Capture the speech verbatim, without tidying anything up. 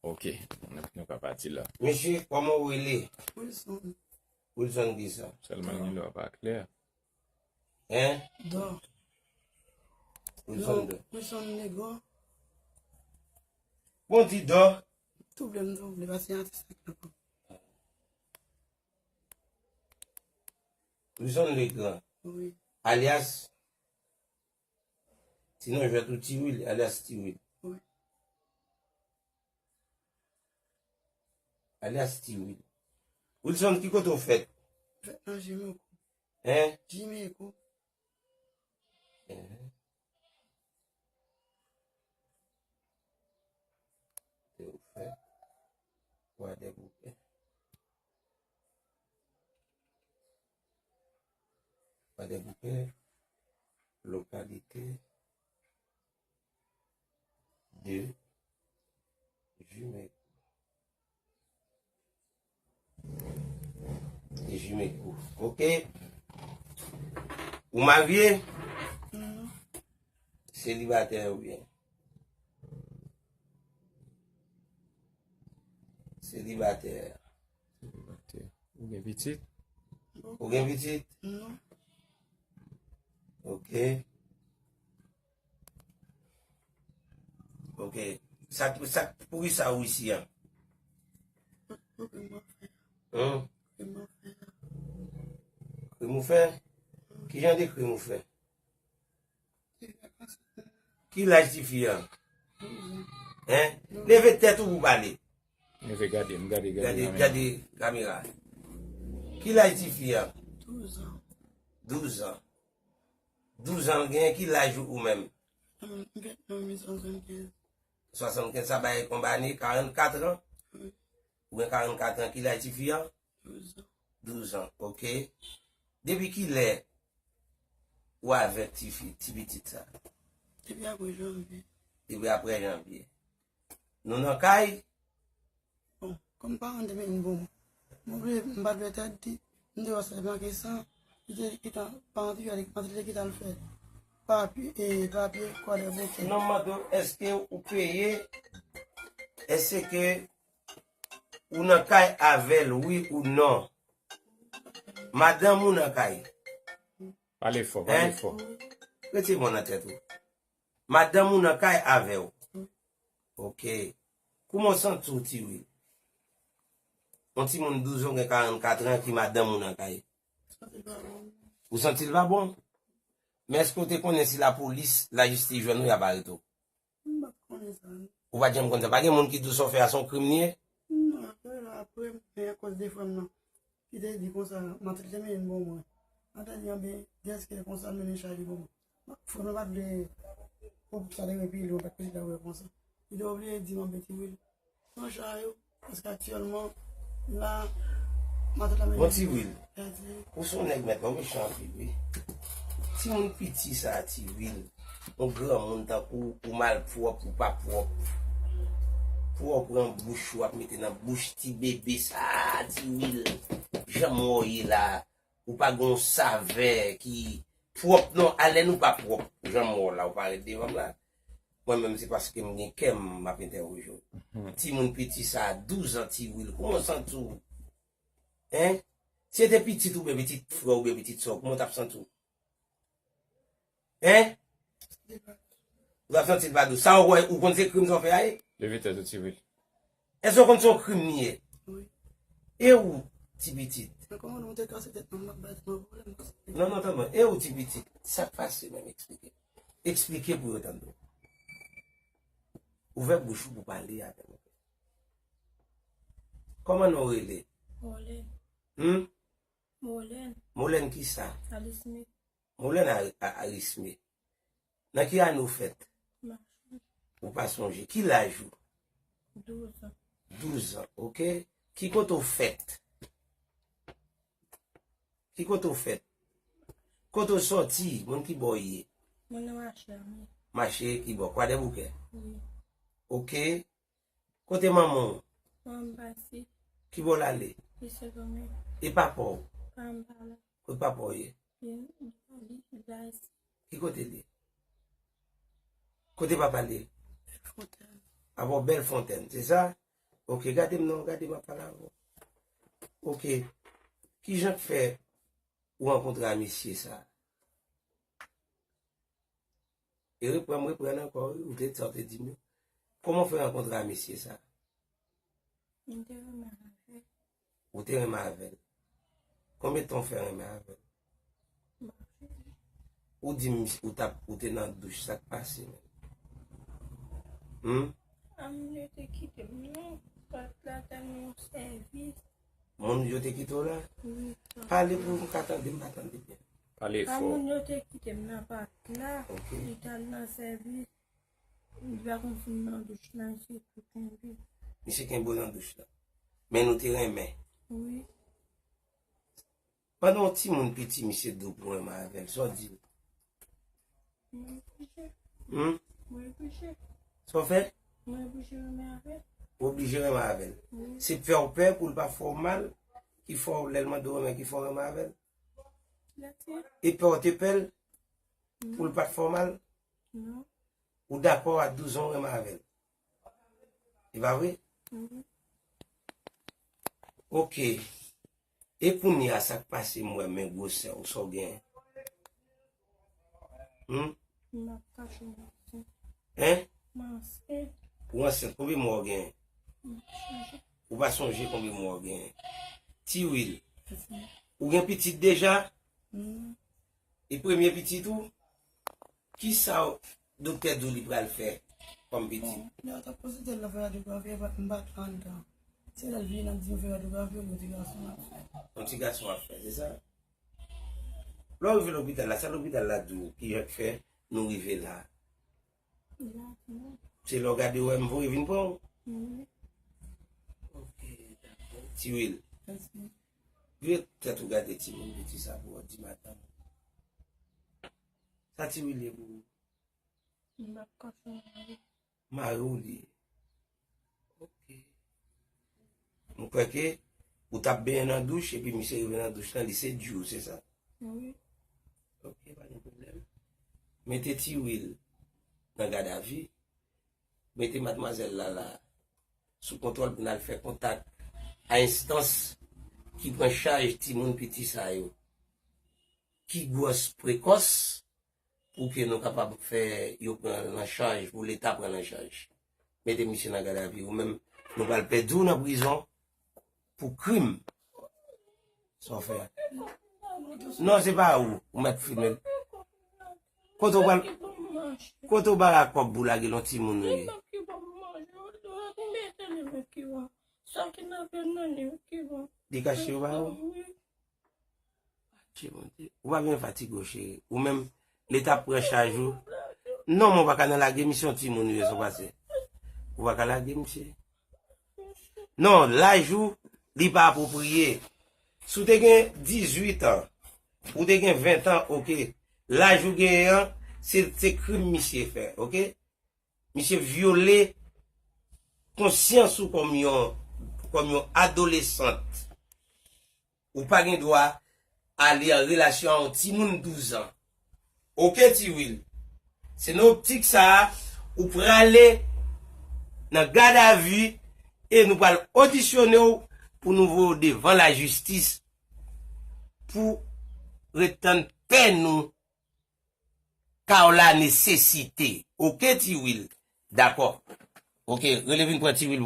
Ok, nou, nou ka pati la. Mesye, kòman w rele? Wilson. Wilson kisa? Sèlman nimewo a pa klè. Hein? Dò. Wilson Dò. Wilson Negò. Bon, di Dò. Tou vle m tou vle, paske atis la k nan kò. Wilson Legrand. Wi. Alyas, ti non jwèt ou Tiwil, alyas Tiwil. Wi. Alyas Tiwil. Wilson, ki kote w fèt? Fèt nan Jimeko. Hein? Jimeko. Kote w fèt? Kwadèboukè. Kwadèboukè, lokalite de Jimeko. De Jimeko. Ok. Ou marye? Selibatè oubyen? Selibatè. Selibatè. Ou gen pitit? Ou gen pitit? Non. Ok. Ok. Sa, sa, poukisa ou isi a? Krim ou fè? Krim ou fè? Ki jan de krim ou fè? Ki laj tifi a? Hein? Leve tèt ou pou pale. Leve gade m, gade, gade kamera. Gade kamera. Ki laj tifi a? Douz an. Douz an. Douz an l genyen, ki laj ou menm? Mwen gen swasann kenz. Swasann kenz, sa bay konbyen ane? Karannkat an? Wi. Ou gen karannkat an, ki laj tifi a? Douz an. Douz an, ok. Depi kilè ou avèk tifi, ti pitit sa? Depi apre janvye. Depi apre janvye. Nou nan kay? Bon, kòm paran te mennen bon mwen. Mwen vle, m pa t vle tèt di, m te wè sèlman ke san, li te gentan pa antre, li te gentan al fè papye, e, papye, kwadèboukè. Non, m mande w, èske ou peye, èske ou nan kay avè l, wi ou non? Madanm ou nan kay? Pale fò, pale fò. Rete mwen nan tèt ou. Madanm ou nan kay avè w? Ok. Kouman w santi w, Tiwil? Yon timoun douz an, gen karannkat an, ki madanm ou nan kay. Ou santi l pa bon? Men èske w te konnen si lapolis, lajistis jwenn ou, y ap arete w? M pa t konnen sa, non. Ou pa t janm konn sa? Pa gen moun ki di w sa w fè a se yon krim li ye? Non, apre la, apre, men akoz de frè m nan, ki te di konsa, matant li te mennen l ban mwen. Matant li anben, dèske konsa l mennen chay li ban mwen. Frè m nan pa t vle, pou sa te vin pi lwen, pa t pitit la wè konsa. Li te oblije di m anben, Tiwil, pran chay ou, paske aktyèlman, la, matant la mennen... Bon, Tiwil, ou se yon nèg mèt la, ou mechan anpil, wi. Timoun piti sa a, Tiwil, yon granmoun tankou ou, ou malpwòp, ou pa pwòp. Pou w pran bouch ou ap mete nan bouch ti bebe sa a, Tiwil, jan m wè w ye la a, ou pa gen yon savè ki pwòp non, alè nou pa pwòp, jan m wè w la, ou parèt devan m la. Mwen menm se paske m gen kè m, m ap entèwoje w. Timoun piti sa a, douz an, Tiwil, kouman w santi w? Hein? Si se te pitit ou oubyen pitit frè w oubyen pitit sè w, kouman w t ap santi w? Hein? Ou t ap santi l pa dous. Sa w wè, ou konn se krim sa w fè a ye? Leve tèt ou, Tiwil. Èske w konn se yon krim li ye? Wi. E ou, ti pitit? Men kòman nou te kase tèt nou, m ap bay tèt mwen pwoblèm konsa. Non, non, tann mwen. E ou, ti pitit? Sa k pase menm, eksplike. Eksplike pou yo tann ou. Ouvè bouch ou pou pale avè mwen. Kòman non w rele? Molèn. Hum? Molèn. Molèn kisa? Alisme. Molèn a, a, Arisme. Nan ki ane w fèt? Ou pa sonje. Ki laj ou? Douz an. Douz an, ok. Ki kote w fèt? Ki kote w fèt? Kote w sòti? Moun ki bò w ye? Mwen nan mache a, mwen. Mache ki bò? Kwadèboukè? Wi. Ok. Kote manman w? Manman m pati. Ki bò l ale? Li se zanmi. E papa w? Papa m pa la. Kote papa w ye? Li, li, li la isi. Ki kote l ye? Kote papa l ye? Bèlfontèn. Papa w Bèlfontèn, se sa? Ok, gade m non, gade m ap pale avè w. Ok, kijan k fè ou rankontre a mesye sa? E reprann, reprann ankò, wi, ou te, sa w te di m yo. Kòman w fè rankontre a mesye sa? M te renmen avè l. Ou te renmen avè l. Konbyen tan w fè renmen avè l? M pa konnen. Ou di m ou t ap, ou te nan douch, sa k pase menm? Hmm? A, moun yo te kite m nan pòt la, t al nan yon sèvis. Moun yo te kite w la? Wi. Pale pou m ka tande, m pa tande byen. Pale fò. A, moun yo te kite m nan pòt la, li t al nan sèvis. Li pa konn si m nan douch la, misye tou kenbe. Misye kenbe w nan douch la. Men nou te renmen. Wi. Pandan yon timoun piti, misye di w pou w renmen avè l, sa w di l? Mwen oblije. Hmm? Mwen oblije. Sa w fè? Mwen oblije renmen avè l. Ou oblije renmen avè l. Wi. Se pè w pè pou l pa fè w mal, ki fè w, lè l mande w renmen, ki fè w renmen avè l? Lè te. E pè w te pè l pou l pa t fè w mal? Non. Ou dakò a douz an w renmen avè l? E pa vre? Mhm. Ok. E kounye a, sa k pase, m wè men gwosè w, sa w genyen? Hmm? M ap kache m ansent. Hein? M ansent. Ou ansent, konbyen mwa w genyen? M pa sonje. Ou pa sonje konbyen mwa w genyen? Ti Wil, ou gen pitit deja? Hmm. E premye pitit ou? Kisa doktè di w li pral fè kòm pitit? Bon, lè yo t ap konsilte l nan fè radyografi, m pa t anndan. Se lè l vini nan di yo fè radyografi, yon ti gason ap fè. Yon ti gason ap fè, se sa? Lè w rive lopital la, sa lopital la di w ki jan k fè nou rive la? Se lè w gade w wè m voye vin pran w? Wi. Ok, dakò. Ti Wil. Vire tèt ou gade timoun piti sa pou w di madanm. Sa Ti Wil ye pou ou? M ap konfime. Mari w li ye. Ok. M kwè ke ou t ap benyen nan douch, epi misye rive nan douch lan, li sedui w, se sa? Wi. Ok, pa gen pwoblèm. Mete Ti Wil nan gadavi. Mete madmwazèl la la sou kontwòl pou n al fè kontak a enstans ki pran chaj timoun piti sa yo, ki gwòs prekòs, pou ke nou kapab fè yo pran l an chaj, pou Leta pran l an chaj. Mete misye nan gadavi, ou menm, nou pral pèdi w nan prizon pou krim. Sa w fè? Non, se pa ou, ou mèt filme l. Kote w pral, kote w ba kòb pou lage l yon timoun ou ye? Li kache yo ba ou? Adje Bondye. Ou pa gen fatige w, cheri. Ou menm, Leta pran chaj ou. Non, men w pa ka nan lage misye yon timoun ou ye, sa w pase. Ou pa ka lage misye. Non, laj ou, li pa apwopriye. Si w te gen dizuit an, ou te gen ven an, ok. Laj ou genyen an, se, se krim misye fè, ok? Misye vyole konsyans ou kòm yon, kòm yon adolesant. Ou pa gen dwa ale an relasyon a yon timoun douz an. Ok, Ti Wil? Se nan optik sa a, ou prale nan gadavi e nou pral odisyone w pou nou voye w devan lajistis pou ret tann pèn ou ka w la nesesite. Ok, Ti Wil? Dakò. Ok, rele vin pran Ti Wil.